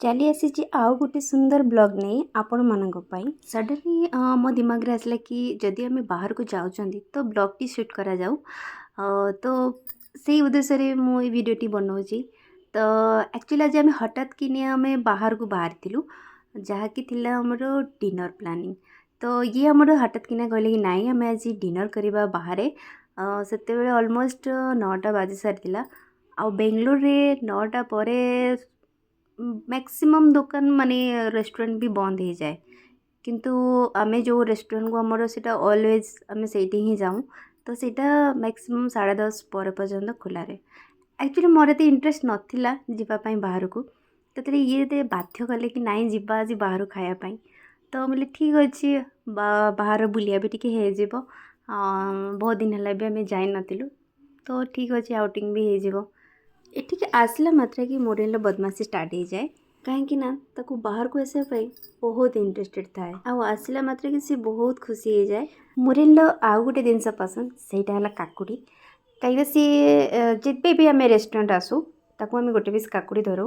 ଚାଲି ଆସିଛି ଆଉ ଗୋଟେ ସୁନ୍ଦର ବ୍ଲଗ୍ ନେଇ ଆପଣମାନଙ୍କ ପାଇଁ। ସଡନଲି ମୋ ଦିମାଗରେ ଆସିଲା କି ଯଦି ଆମେ ବାହାରକୁ ଯାଉଛନ୍ତି ତ ବ୍ଲଗ୍ଟି ସୁଟ୍ କରାଯାଉ। ତ ସେଇ ଉଦ୍ଦେଶ୍ୟରେ ମୁଁ ଏଇ ଭିଡ଼ିଓଟି ବନାଉଛି। ତ ଆକ୍ଚୁଆଲି ଆଜି ଆମେ ହଠାତ୍ କିନି ଆମେ ବାହାରକୁ ବାହାରିଥିଲୁ, ଯାହାକି ଥିଲା ଆମର ଡିନର୍ ପ୍ଲାନିଂ। ତ ଇଏ ଆମର ହଠାତ୍ କିନା କହିଲେ କି ନାଇଁ, ଆମେ ଆଜି ଡିନର୍ କରିବା ବାହାରେ। ସେତେବେଳେ ଅଲମୋଷ୍ଟ 9ଟା ବାଜି ସାରିଥିଲା ଆଉ ବେଙ୍ଗଲୋରରେ 9ଟା ପରେ ମ୍ୟାକ୍ସିମମ୍ ଦୋକାନ ମାନେ ରେଷ୍ଟୁରାଣ୍ଟ ବି ବନ୍ଦ ହେଇଯାଏ। କିନ୍ତୁ ଆମେ ଯେଉଁ ରେଷ୍ଟୁରାଣ୍ଟକୁ ଆମର ସେଇଟା ଅଲୱେଜ୍ ଆମେ ସେଇଠି ହିଁ ଯାଉ, ତ ସେଇଟା ମ୍ୟାକ୍ସିମମ୍ 10:30 ପରେ ପର୍ଯ୍ୟନ୍ତ ଖୋଲା ରହେ। ଆକ୍ଚୁଆଲି ମୋର ଏତେ ଇଣ୍ଟରେଷ୍ଟ ନଥିଲା ଯିବା ପାଇଁ ବାହାରକୁ। ତଥାପି ଇଏ ଯେତେ ବାଧ୍ୟ କଲେ କି ନାଇଁ, ଯିବା ଆଜି ବାହାରୁ ଖାଇବା ପାଇଁ, ତ ମୁଁ କହିଲି ଠିକ୍ ଅଛି, ବାହାର ବୁଲିବା ବି ଟିକେ ହେଇଯିବ। ବହୁତ ଦିନ ହେଲା ବି ଆମେ ଯାଇନଥିଲୁ, ତ ଠିକ୍ ଅଛି, ଆଉଟିଂ ବି ହେଇଯିବ। ଏଠିକି ଆସିଲା ମାତ୍ରକେ ମୋରିନର ବଦମାସି ଷ୍ଟାର୍ଟ ହେଇଯାଏ, କାହିଁକି ନା ତାକୁ ବାହାରକୁ ଆସିବା ପାଇଁ ବହୁତ ଇଣ୍ଟରେଷ୍ଟେଡ଼ ଥାଏ ଆଉ ଆସିଲା ମାତ୍ରକେ ସେ ବହୁତ ଖୁସି ହେଇଯାଏ। ମୋରିନର ଆଉ ଗୋଟେ ଜିନିଷ ପସନ୍ଦ, ସେଇଟା ହେଲା କାକୁଡ଼ି। କାହିଁକିନା ସିଏ ଯେବେ ବି ଆମେ ରେଷ୍ଟୁରାଣ୍ଟ ଆସୁ, ତାକୁ ଆମେ ଗୋଟେ ପିସ୍ କାକୁଡ଼ି ଧରୁ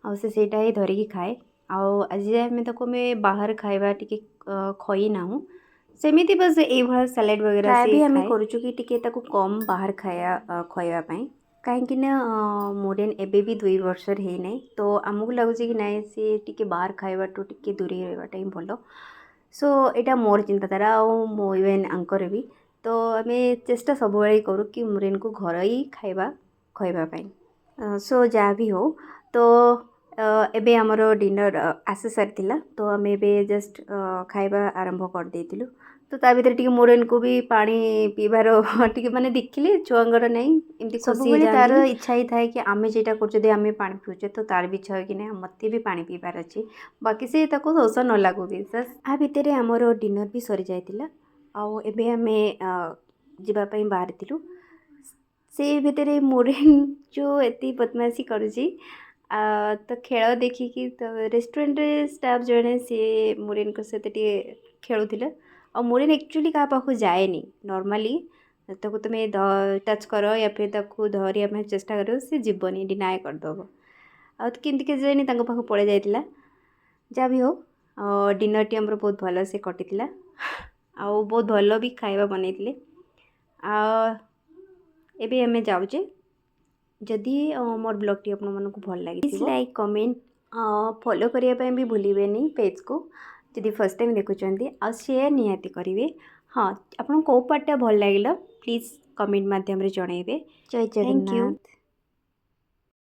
ଆଉ ସେ ସେଇଟା ହିଁ ଧରିକି ଖାଏ। ଆଉ ଆଜି ଯାଏ ଆମେ ତାକୁ ଆମେ ବାହାରେ ଖାଇବା ଟିକେ ଖୋଇନାହୁଁ। ସେମିତି ବାସ୍ ଏଇଭଳିଆ ସାଲାଡ଼ ବଗେରା ଟ୍ରାଏ ସେ ବି ଆମେ ଖାଏ। କରୁଛୁ କି ଟିକେ ତାକୁ କମ୍ ବାହାର ଖାଇବା ଖୋଇବା ପାଇଁ, କାହିଁକି ନା ମୋରିନ୍ ଏବେ ବି 2 ବର୍ଷର ହେଇନାହିଁ। ତ ଆମକୁ ଲାଗୁଛି କି ନାଇଁ, ସିଏ ଟିକେ ବାହାର ଖାଇବାଠୁ ଟିକେ ଦୂରେଇ ରହିବାଟା ହିଁ ଭଲ। ସୋ ଏଇଟା ମୋର ଚିନ୍ତାଧାରା ଆଉ ମୋ ଇଭେନ୍ ଆଙ୍କର ବି। ତ ଆମେ ଚେଷ୍ଟା ସବୁବେଳେ କରୁ କି ମୋରିନ୍କୁ ଘରୋଇ ଖାଇବା ଖୋଇବା ପାଇଁ। ସୋ ଯାହା ବି ହଉ, ତ ଏବେ ଆମର ଡିନର୍ ଆସି ସାରିଥିଲା, ତ ଆମେ ଏବେ ଜଷ୍ଟ ଖାଇବା ଆରମ୍ଭ କରିଦେଇଥିଲୁ। ତ ତା ଭିତରେ ଟିକେ ମୋରିନ୍କୁ ବି ପାଣି ପିଇବାର ଟିକେ ମାନେ ଦେଖିଲି ଛୁଆଙ୍କର ନାଇଁ ଏମିତି ଖୁସି ସବୁବେଳେ ତାର ହେଇଯାଆନ୍ତିନି, ଇଚ୍ଛା ହେଇଥାଏ କି ଆମେ ଯେଇଟା କରୁଛେ, ଯଦି ଆମେ ପାଣି ପିଉଛେ ତ ତାର ବି ଇଚ୍ଛା ହୁଏ କି ନାଇଁ, ମୋତେ ବି ପାଣି ପିଇବାର ଅଛି। ବାକି ସେ ତାକୁ ଶୋଷ ନ ଲାଗୁ ବି। ଆ ଭିତରେ ଆମର ଡିନର୍ ବି ସରିଯାଇଥିଲା ଆଉ ଏବେ ଆମେ ଯିବା ପାଇଁ ବାହାରିଥିଲୁ। ସେ ଭିତରେ ମୋରିନ୍ ଯେଉଁ ଏତେ ବଦମାସି କରୁଛି, ତ ଖେଳ ଦେଖିକି ତ ରେଷ୍ଟୁରାଣ୍ଟରେ ଷ୍ଟାଫ୍ ଜଣେ ସିଏ ମୋରିନ୍ଙ୍କ ସହିତ ଟିକେ ଖେଳୁଥିଲେ। ଆଉ ମୋରିନ୍ ଆକ୍ଚୁଆଲି କାହା ପାଖକୁ ଯାଏନି। ନର୍ମାଲି ତାକୁ ତୁମେ ଟଚ୍ କର ୟା ଫିର୍ ତାକୁ ଧରିବା ପାଇଁ ଚେଷ୍ଟା କରିବ, ସେ ଯିବନି, ଡିନାଏ କରିଦେବ। ଆଉ କେମିତି କେଜାଣି ତାଙ୍କ ପାଖକୁ ପଳେଇ ଯାଇଥିଲା। ଯାହା ବି ହଉ, ଡିନର୍ଟି ଆମର ବହୁତ ଭଲସେ କଟିଥିଲା ଆଉ ବହୁତ ଭଲ ବି ଖାଇବା ବନେଇଥିଲେ। ଆଉ ଏବେ ଆମେ ଯାଉଛେ। ଯଦି ମୋର ବ୍ଲଗ୍ଟି ଆପଣମାନଙ୍କୁ ଭଲ ଲାଗିଥିବ, ଲାଇକ୍, କମେଣ୍ଟ, ଫଲୋ କରିବା ପାଇଁ ବି ଭୁଲିବେନି ପେଜ୍କୁ ଯଦି ଫାର୍ଷ୍ଟ ଟାଇମ୍ ଦେଖୁଛନ୍ତି, ଆଉ ସେୟାର ନିହାତି କରିବେ। ହଁ, ଆପଣଙ୍କୁ କେଉଁ ପାର୍ଟଟା ଭଲ ଲାଗିଲା, ପ୍ଲିଜ୍ କମେଣ୍ଟ ମାଧ୍ୟମରେ ଜଣାଇବେ। ଜୟ thank you. Jagannath.